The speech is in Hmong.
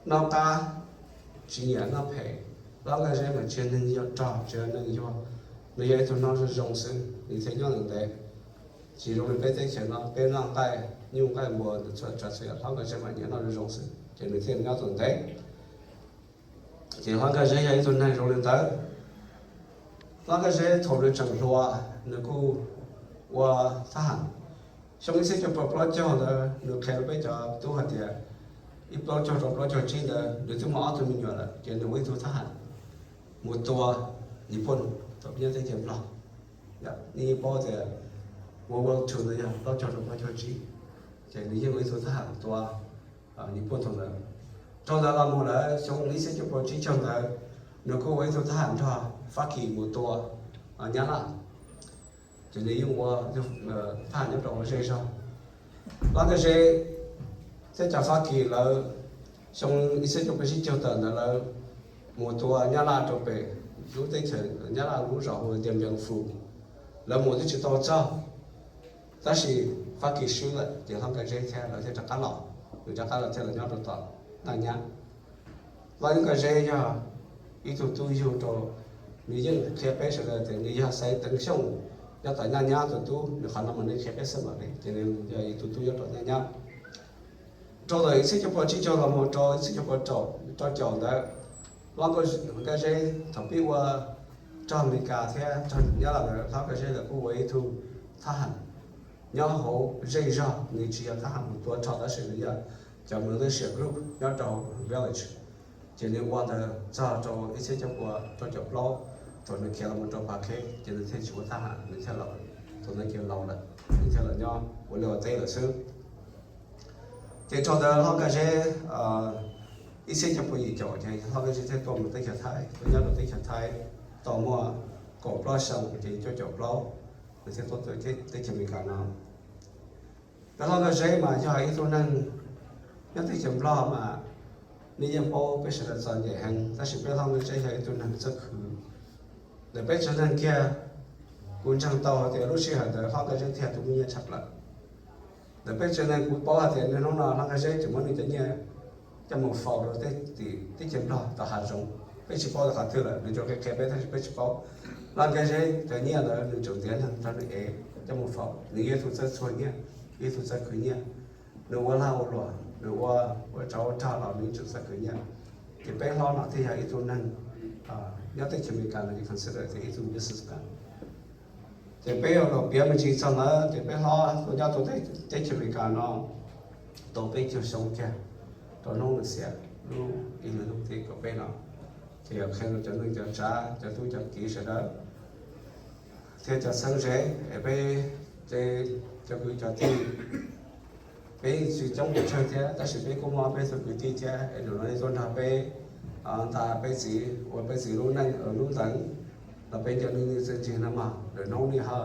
noj qab, tsis nyiam noj phem. Hlob Nkaj Zeb mas tsis yog neeg yog rog, tsis yog neeg yuag, nws yog ib tug hlob zoo zoo xwb nws thiaj nyob ntawm ntev. Tsis zoo li peb teb chaws no peb noj nqaij nyuj nqaij npua nws txhua tsav txhua yam, Hlob Nkaj Zeb mas nyiam noj zoo zoo xwb ces nws thiaj nyob ntawm ntev. Ces Hlob Nkaj Zeb yog ib tug neeg zoo li ntawd. Hlob Nkaj Zeb thaum nws tseem hluas nws kuj ua thab ham. Xyoo ib txhiab cuaj pua plaub caug ntawd nws qhia rau peb cov tub hais tias ib plaub caug rau plaub caug tsib ntawd nws twb muaj ob tug me nyuam lawm ces nws ua ib tug thab ham mus tua Nyij Pooj thaum nyob teb chaws Nplog. Nej yeej paub tias World War Two ntawd yog plaub caug rau plaub caug tsib, ces nws yeej ua ib tug thab ham tua Nyij Pooj thaum ntawd. Dhau ntawd los mus lawm xyoo ib txhiab cuaj pua tsib caug ntawd nws kuj ua ib tug thab ham nrog Fab Kis mus tua Nyab Laj. Ces nws yeej ua thab ham nyob rau zej zog. Hlob Nkaj Zeb thiab cov Fab Kis lawv xyoo ib txhiab cuaj pua tsib caug tawm ntawd lawv mus tua Nyab Laj rau pem lub teb chaws, Nyab Laj lub zos hu ua Dien Bien Phu. Lawv mus twb tsis tau txog, tab sis Fab Kis swb lawm ces Hlob Nkaj Zeb thiab lawv thiaj rov qab los, nws rov qab los thiaj los nyob rau tom Naj Nyab. Hlob Nkaj Zeb yog ib tug tub yug rau, nws yeej qhia peb sawv daws tias nws yog Xaiv Teev Xyooj nyob tom Naj Nyab tus tub, nws qhov no mas nws qhia peb xwb mam li, ces nws yog ib tug tub nyob rau Naj Nyab. Rau ntawm ib txhiab cuaj pua tsib caug los mus rau ib txhiab cuaj pua rau caum ntawd, Hlob Nkaj Zeb thaum pib ua rog Amelikas thiab rog Nyab Laj ntawd, Hlob Nkaj Zeb lawv kuj ua ib tug thab ham nyob hauv zej zog, nws tsis yog thab ham mus tua rog tab sis nws yog cov militia group nyob rau village. Ces nws ua ntawd txog rau ib txhiab cuaj pua rau caum plaub, thaum nws khiav los mus rau Phav Kheb ces nws thiaj tsis ua thab ham, nws thiaj los, thaum ntawd ces laus lawm, nws thiaj los nyob ua liaj ua teb lawm xwb. Ces rau ntawd Hlob Nkaj Zeb ib txhiab cuaj pua yim caum ces Hlob Nkaj Zeb thiaj tuaj mus teb chaws Thaib, tuaj nyob rau teb chaws Thaib tau muaj kaum plaub xyoo ces cuaj caum plaub nws thiaj tuaj teb chaws Amelikas no. Peb Hlob Nkaj Zeb mas yog ib tug neeg nyob teb chaws Nplog mas nej yeej paub peb sawv daws txom nyem heev, tab sis peb Hlob Nkaj Zeb yog ib tug neeg txawj khwv. Ntawm peb tsev neeg kiag, kuv ntseeg tau hais tias lub sij hawm ntawd Hlob Nkaj Zeb thiaj tus muaj nyiaj tshaj plaws. Ntawm peb tsev neeg kuv paub hais tias niaj hnub no Hlob Nkaj Zeb tseem muab nws cov nyiaj coj mus faus rau teb chaws Nplog tom hav zoov, peb tsis paub qhov twg lawm, nws tsuas qhia qhia peb tab sis peb tsis paub. Hlob Nkaj Zeb cov nyiaj ntawd nws tseem ntiav neeg nrog nws ev coj mus faus, nws yog ib tug txawj txhua nyiaj, yog ib tug txawj khwv nyiaj. Nws ua lag ua luam, nws ua, ua tsov ua rog los nws tseem txawj khwv nyiaj. Ces peb hlob no thiaj yog ib tug neeg nyob teb chaws Amelikas no ces consider tias ib tug businessman. Ces peb yuav los piav me ntsis txog ntawd ces peb hlob tuaj nyob rau teb chaws Amelikas no tau peb caug xyoo kiag, rau hnub nws xiam lub ib hlis ntuj tim kaum peb no. Ces yog qhia rau cov neej cov tsav, cov tub cov kiv sawv daws thiab cov txheeb ze es peb, cov kwv cov tij, peb yeej tsis coob pes tsawg thiab tab sis peb kuj muaj peb tug kwv tij thiab es zaum no nej tuaj nrog peb nta peb txiv ua peb txiv lub neej lub ntees los peb cov neej txawj ntse no mas lwm hnub nej ho